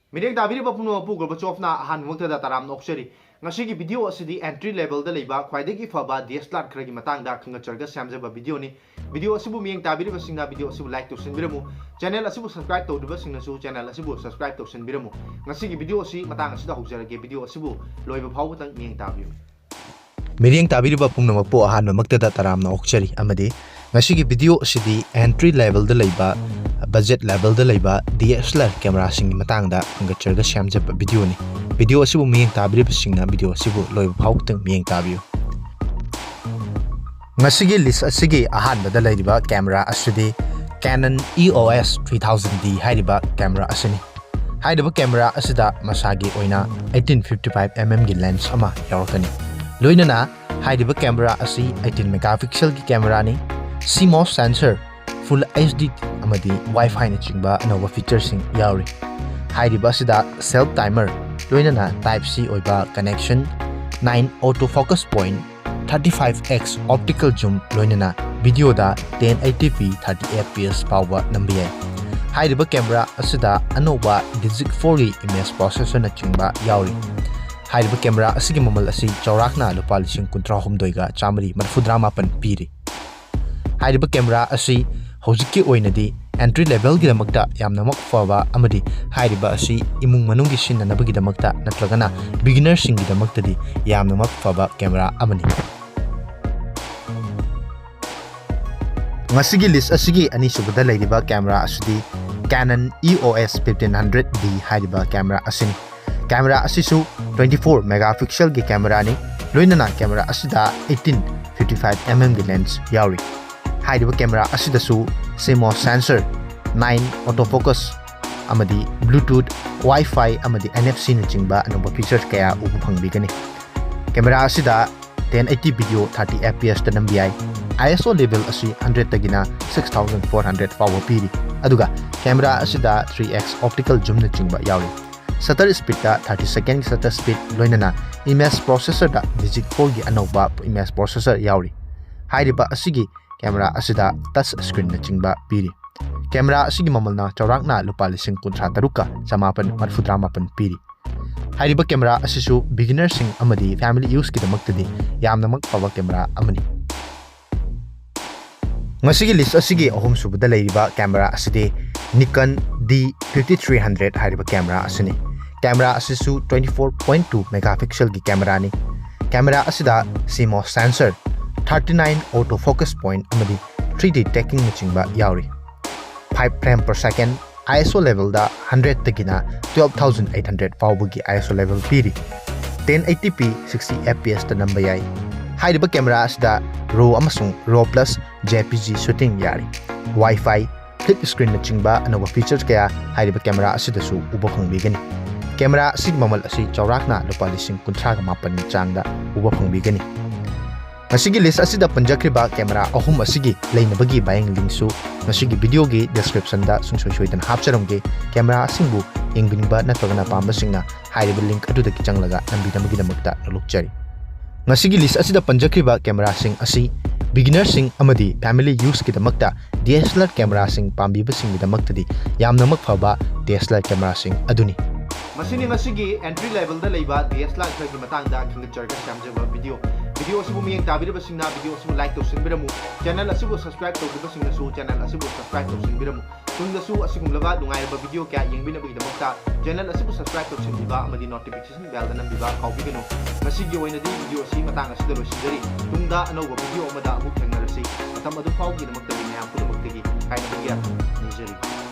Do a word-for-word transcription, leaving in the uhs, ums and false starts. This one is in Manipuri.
ꯃꯤꯠꯌꯦꯡ ꯇꯥꯕꯤꯔꯤꯕ ꯄꯨꯝꯅꯃꯛꯄꯨ ꯒꯣꯔꯕꯥꯆꯣꯚꯅ ꯑꯍꯥꯟꯕꯃꯛꯇꯗ ꯇꯔꯥꯝꯅ ꯑꯣꯛꯆꯔꯤ꯫ ꯉꯁꯤꯒꯤ ꯚꯤꯗꯤꯑꯣ ꯑꯁꯤꯗꯤ entry levelꯗ ꯂꯩꯕ ꯈ꯭ꯋꯥꯏꯗꯒꯤ ꯐꯕ D S L R ꯈꯔꯒꯤ ꯃꯇꯥꯡꯗ ꯈꯟꯒꯠꯆꯔꯒ ꯁꯦꯝꯖꯕ ꯚꯤꯗꯤꯑꯣꯅꯤ꯫ ꯚꯤꯗꯤꯑꯣ ꯑꯁꯤꯕꯨ ꯃꯤꯠꯌꯦꯡ ꯇꯥꯕꯤꯔꯤꯕꯁꯤꯡꯅ ꯚꯤꯗꯤꯑꯣ ꯑꯁꯤꯕꯨ like ꯇꯧꯁꯤꯟꯕꯤꯔꯝꯃꯨ꯫ Channel ꯑꯁꯤꯕꯨ subscribe ꯇꯧꯗ꯭ꯔꯤꯕꯁꯤꯡꯅꯁꯨ channel ꯑꯁꯤꯕꯨ subscribe ꯇꯧꯁꯤꯟꯕꯤꯔꯝꯃꯨ꯫ ꯉꯁꯤꯒꯤ ꯚꯤꯗꯤꯑꯣ ꯑꯁꯤ ꯃꯇꯥꯡ ꯑꯁꯤꯗ ꯍꯧꯖꯔꯒꯦ꯫ ꯚꯤꯗꯤꯑꯣ ꯑꯁꯤꯕꯨ ꯂꯣꯏꯕ ꯐꯥꯎꯕꯇꯪ ꯃꯤꯠꯌꯦꯡ ꯇꯥꯕꯤꯌꯨ꯫ ꯃꯤꯠꯌꯦꯡ ꯇꯥꯕꯤꯔꯤꯕ ꯄꯨꯝꯅꯃꯛꯄꯨ ꯑꯍꯥꯟꯕꯃꯛꯇꯗ ꯇꯔꯥꯝꯅ ꯑꯣꯛꯆꯔꯤ ꯑꯃꯗꯤ ꯉꯁꯤꯒꯤ ꯚꯤꯗꯤꯑꯣ ꯑꯁꯤꯗꯤ entry levelꯗ ꯂꯩꯕ, budget levelꯗ ꯂꯩꯕ D S L R cameraꯁꯤꯡꯒꯤ ꯃꯇꯥꯡꯗ ꯈꯟꯒꯠꯆꯔꯒ ꯁꯦꯝꯖꯕ ꯚꯤꯗꯤꯑꯣꯅꯤ꯫ ꯚꯤꯗꯤꯑꯣ ꯑꯁꯤꯕꯨ ꯃꯤꯠꯌꯦꯡ ꯇꯥꯕꯤꯔꯤꯕꯁꯤꯡꯅ ꯚꯤꯗꯤꯑꯣ ꯑꯁꯤꯕꯨ ꯂꯣꯏꯕ ꯐꯥꯎꯕꯇꯪ ꯃꯤꯠꯌꯦꯡ ꯇꯥꯕꯤꯌꯨ꯫ ꯉꯁꯤꯒꯤ list ꯑꯁꯤꯒꯤ ꯑꯍꯥꯟꯕꯗ ꯂꯩꯔꯤꯕ camera ꯑꯁꯤꯗꯤ Canon E O S three thousand D ꯍꯥꯏꯔꯤꯕ camera ꯑꯁꯤꯅꯤ꯫ ꯍꯥꯏꯔꯤꯕ camera ꯑꯁꯤꯗ ꯃꯁꯥꯒꯤ ꯑꯣꯏꯅ eighteen fifty five mm ꯒꯤ lens ꯑꯃ ꯌꯥꯎꯔꯛꯀꯅꯤ꯫ ꯂꯣꯏꯅꯅ ꯍꯥꯏꯔꯤꯕ camera ꯑꯁꯤ eighteen megapixel ꯒꯤ cameraꯅꯤ꯫ CMOS sensor, full H D ꯑꯃꯗꯤ Wi-Fi ꯅꯆꯤꯡꯕ ꯑꯅꯧꯕ featureꯁꯤꯡ ꯌꯥꯎꯔꯤ꯫ ꯍꯥꯏꯔꯤꯕ ꯑꯁꯤꯗ self timer, ꯂꯣꯏꯅꯅ type C ꯑꯣꯏꯕ connection, nine autofocus point, thirty five X optical zoom, ꯂꯣꯏꯅꯅ videoꯗ ten eighty P thirty F P S ꯐꯥꯎꯕ ꯅꯝꯕ ꯌꯥꯏ꯫ ꯍꯥꯏꯔꯤꯕ camera ꯑꯁꯤꯗ ꯑꯅꯧꯕ Digic four ꯒꯤ image processor ꯅꯆꯤꯡꯕ ꯌꯥꯎꯔꯤ꯫ ꯍꯥꯏꯔꯤꯕ camera ꯑꯁꯤꯒꯤ ꯃꯃꯜ ꯑꯁꯤ ꯆꯥꯎꯔꯥꯛꯅ ꯂꯨꯄꯥ ꯂꯤꯁꯤꯡ ꯀꯨꯟꯊ꯭ꯔꯥ ꯍꯨꯝꯗꯣꯏꯒ ꯆꯥꯃꯔꯤ ꯃꯔꯤꯐꯨꯇꯔꯥ ꯃꯥꯄꯟ ꯄꯤꯔꯤ꯫ ꯍꯥꯏꯔꯤꯕ camera ꯑꯁꯤ ꯍꯧꯖꯤꯛꯀꯤ ꯑꯣꯏꯅꯗꯤ entry levelꯒꯤꯗꯃꯛꯇ ꯌꯥꯝꯅꯃꯛ ꯐꯕ ꯑꯃꯗꯤ ꯍꯥꯏꯔꯤꯕ ꯑꯁꯤ ꯏꯃꯨꯡ ꯃꯅꯨꯡꯒꯤ ꯁꯤꯖꯤꯟꯅꯅꯕꯒꯤꯗꯃꯛꯇ ꯅꯠꯇ꯭ꯔꯒꯅ beginnerꯁꯤꯡꯒꯤꯗꯃꯛꯇꯗꯤ ꯌꯥꯝꯅꯃꯛ ꯐꯕ camera ꯑꯃꯅꯤ꯫ ꯉꯁꯤꯒꯤ list ꯑꯁꯤꯒꯤ ꯑꯅꯤꯁꯨꯕꯗ ꯂꯩꯔꯤꯕ camera ꯑꯁꯤꯗꯤ Canon E O S fifteen hundred D ꯍꯥꯏꯔꯤꯕ camera ꯑꯁꯤꯅꯤ꯫ Camera ꯑꯁꯤꯁꯨ twenty four megapixel ꯒꯤ cameraꯅꯤ, ꯂꯣꯏꯅꯅ camera ꯑꯁꯤꯗ eighteen fifty five mm ꯒꯤ lens ꯌꯥꯎꯔꯤ꯫ ꯍꯥꯏꯔꯤꯕ camera ꯑꯁꯤꯗꯁꯨ CMOS sensor, nine autofocus ꯑꯃꯗꯤ Bluetooth, Wi-Fi ꯑꯃꯗꯤ N F C ꯅꯆꯤꯡꯕ ꯑꯅꯧꯕ features ꯀꯌꯥ ꯎꯕ ꯐꯪꯕꯤꯒꯅꯤ꯫ Camera ꯑꯁꯤꯗ ten eighty video thirty F P S ꯇ ꯅꯝꯕ ꯌꯥꯏ꯫ ISO level ꯑꯁꯤ hundred ꯇꯒꯤꯅ six thousand four hundred ꯐꯥꯎꯕ ꯄꯤꯔꯤ꯫ ꯑꯗꯨꯒ camera ꯑꯁꯤꯗ three X optical zoom ꯅꯆꯤꯡꯕ ꯌꯥꯎꯔꯤ꯫ Shutter speed ꯇ thirty second shutter speed, ꯂꯣꯏꯅꯅ image processor ꯗ Digic four ꯒꯤ ꯑꯅꯧꯕ image processor ꯌꯥꯎꯔꯤ꯫ ꯍꯥꯏꯔꯤꯕ ꯑꯁꯤꯒꯤ camera ꯑꯁꯤꯗ touch screen ꯅꯆꯤꯡꯕ ꯄꯤꯔꯤ꯫ Camera ꯑꯁꯤꯒꯤ ꯃꯃꯜꯅ ꯆꯥꯎꯔꯥꯛꯅ ꯂꯨꯄꯥ ꯂꯤꯁꯤꯡ ꯀꯨꯟꯊ꯭ꯔꯥ ꯇꯔꯨꯛꯀ ꯆꯃꯥꯄꯟ ꯃꯔꯤꯐꯨꯇꯔꯥ ꯃꯥꯄꯟ ꯄꯤꯔꯤ꯫ ꯍꯥꯏꯔꯤꯕ camera ꯑꯁꯤꯁꯨ beginnerꯁꯤꯡ ꯑꯃꯗꯤ family useꯀꯤꯗꯃꯛꯇꯗꯤ ꯌꯥꯝꯅꯃꯛ ꯐꯕ camera ꯑꯃꯅꯤ꯫ ꯉꯁꯤꯒꯤ list ꯑꯁꯤꯒꯤ ꯑꯍꯨꯝꯁꯨꯕꯗ ꯂꯩꯔꯤꯕ camera ꯑꯁꯤꯗꯤ Nikon D fifty three hundred ꯍꯥꯏꯔꯤꯕ camera ꯑꯁꯤꯅꯤ꯫ Camera ꯑꯁꯤꯁꯨ twenty four point two megapixelꯒꯤ cameraꯅꯤ꯫ Camera ꯑꯁꯤꯗ CMOS sensor, thirty nine autofocus point ꯑꯃꯗꯤ three D tracking ꯅꯆꯤꯡꯕ ꯌꯥꯎꯔꯤ꯫ Five frame per second, ISO levelꯗ hundredꯇꯒꯤꯅ twelve thousand eight hundred ꯐꯥꯎꯕꯒꯤ ISO level ꯄꯤꯔꯤ꯫ Ten eighty p sixty FPSꯇ ꯅꯝꯕ ꯌꯥꯏ꯫ ꯍꯥꯏꯔꯤꯕ camera ꯑꯁꯤꯗ RAW ꯑꯃꯁꯨꯡ RAW plus JPG shooting ꯌꯥꯔꯤ꯫ Wi-Fi, flip screenꯅꯆꯤꯡꯕ ꯑꯅꯧꯕ features ꯀꯌꯥ ꯍꯥꯏꯔꯤꯕ camera ꯑꯁꯤꯗꯁꯨ ꯎꯕ ꯐꯪꯕꯤꯒꯅꯤ꯫ Camera ꯑꯁꯤꯒꯤ ꯃꯃꯜ ꯑꯁꯤ ꯆꯥꯎꯔꯥꯛꯅ ꯂꯨꯄꯥ ꯂꯤꯁꯤꯡ ꯀꯨꯟꯊ꯭ꯔꯥꯒ ꯃꯥꯄꯟꯒꯤ ꯆꯥꯡꯗ ꯎꯕ ꯐꯪꯕꯤꯒꯅꯤ꯫ ꯉꯁꯤꯒꯤ list ꯑꯁꯤꯗ ꯄꯟꯖꯈ꯭ꯔꯤꯕ camera ꯑꯍꯨꯝ ꯑꯁꯤꯒꯤ ꯂꯩꯅꯕꯒꯤ buying linkꯁꯨ ꯉꯁꯤꯒꯤ videoꯒꯤ descriptionꯗ ꯁꯨꯡꯁꯣꯏ ꯁꯣꯏꯗꯅ ꯍꯥꯞꯆꯔꯝꯒꯦ꯫ Cameraꯁꯤꯡꯕꯨ ꯌꯦꯡꯕꯤꯅꯤꯡꯕ ꯅꯠꯇ꯭ꯔꯒꯅ ꯄꯥꯝꯕꯁꯤꯡꯅ ꯍꯥꯏꯔꯤꯕ link ꯑꯗꯨꯗꯒꯤ ꯆꯪꯂꯒ ꯅꯝꯕꯤꯅꯕꯒꯤꯗꯃꯛꯇ ꯅꯣꯂꯨꯛꯆꯔꯤ꯫ ꯉꯁꯤꯒꯤ list ꯑꯁꯤꯗ ꯄꯟꯖꯈ꯭ꯔꯤꯕ cameraꯁꯤꯡ ꯑꯁꯤ beginnerꯁꯤꯡ ꯑꯃꯗꯤ family useꯀꯤꯗꯃꯛꯇ DSLR cameraꯁꯤꯡ ꯄꯥꯝꯕꯤꯕꯁꯤꯡꯒꯤꯗꯃꯛꯇꯗꯤ ꯌꯥꯝꯅꯃꯛ ꯐꯕ DSLR cameraꯁꯤꯡ ꯑꯗꯨꯅꯤ꯫ ꯃꯁꯤꯅꯤ ꯉꯁꯤꯒꯤ entry levelꯗ ꯂꯩꯕ DSLR ꯈꯔꯒꯤ ꯃꯇꯥꯡꯗ ꯈꯪꯒꯠꯆꯔꯒ ꯁꯦꯝꯖꯕ video꯫ Video ꯑꯁꯤꯕꯨ ꯃꯤꯠꯌꯦꯡ ꯇꯥꯕꯤꯔꯤꯕꯁꯤꯡꯅ video ꯑꯁꯤꯕꯨ like ꯇꯧꯁꯤꯟꯕꯤꯔꯝꯃꯨ꯫ Channel ꯑꯁꯤꯕꯨ subscribe ꯇꯧꯗ꯭ꯔꯤꯕꯁꯤꯡꯅꯁꯨ channel ꯑꯁꯤꯕꯨ subscribe ꯇꯧꯁꯤꯟꯕꯤꯔꯝꯃꯨ꯫ ꯇꯨꯡꯗꯁꯨ ꯑꯁꯤꯒꯨꯝꯂꯕ ꯅꯨꯡꯉꯥꯏꯔꯕ video ꯀꯌꯥ ꯌꯦꯡꯕꯤꯅꯕꯒꯤꯗꯃꯛꯇ channel ꯑꯁꯤꯕꯨ subscribe ꯇꯧꯁꯤꯟꯕꯤꯕ ꯑꯃꯗꯤ notification bellꯗ ꯅꯝꯕꯤꯕ ꯀꯥꯎꯕꯤꯒꯅꯨ꯫ ꯉꯁꯤꯒꯤ ꯑꯣꯏꯅꯗꯤ video ꯑꯁꯤ ꯃꯇꯥꯡ ꯑꯁꯤꯗ ꯂꯣꯏꯁꯤꯟꯖꯔꯤ꯫ ꯇꯨꯡꯗ ꯑꯅꯧꯕ video ꯑꯃꯗ ꯑꯃꯨꯛ ꯊꯦꯡꯅꯔꯁꯤ꯫ ꯃꯇꯝ ꯑꯗꯨ ꯐꯥꯎꯕꯒꯤꯗꯃꯛꯇꯗꯤ ꯃꯌꯥꯝ ꯄꯨꯝꯅꯃꯛꯇꯒꯤ ꯀꯥꯏꯅꯕꯒꯤ ꯌꯥꯊꯪ ꯅꯤꯖꯔꯤ꯫